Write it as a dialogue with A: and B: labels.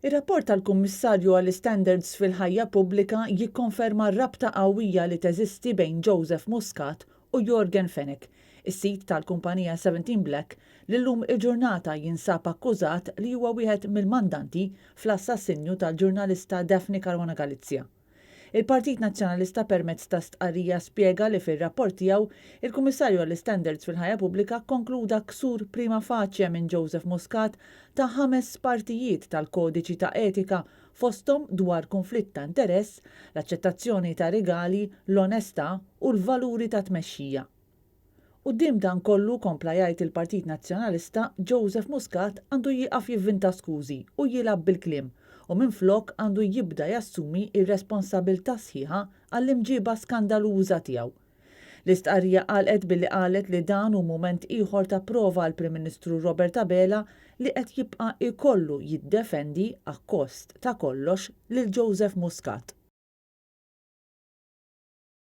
A: Ir-rapport tal-Kummissarju għall-Istandards fil-Ħajja Pubblika jikkonferma r-rabta qawwija li teżisti bejn Joseph Muscat u Yorgen Fenech, is-sid tal-kumpanija Seventeen Black li llum il-ġurnata jinsab akkużat li huwa wieħed mill-mandanti fl-assassinju tal-ġurnalista Daphne Caruana Galizia. Il-Partit Nazzjonalista permezz ta' stqarrija spjega li fir-rapport tiegħu, il-Kummissarju għall-Istandards fil-Ħajja Pubblika kkonkluda ksur prima facie minn Joseph Muscat ta' ħames partijiet tal-Kodiċi ta' Etika fosthom dwar kunflitt ta' interess, l-aċċettazzjoni ta' rigali, l-onestà u l-valuri ta' tmexxija. Quddiem dan kollu, kompla jgħid il-Partit Nazzjonalista, Joseph Muscat għandu jieqaf jivvinta skużi u jilgħab bil-kliem u minflok għandu jibda jassumi r-responsabilità sħiħa għall-imġieba skandaluża tiegħu. L-istqarrija għalqet billi qalet li dan hu mument ieħor ta' prova għall-Prim Ministru Robert Abela li qed jibqa' jkollu jiddefendi akkost ta' kollox lil Joseph Muscat.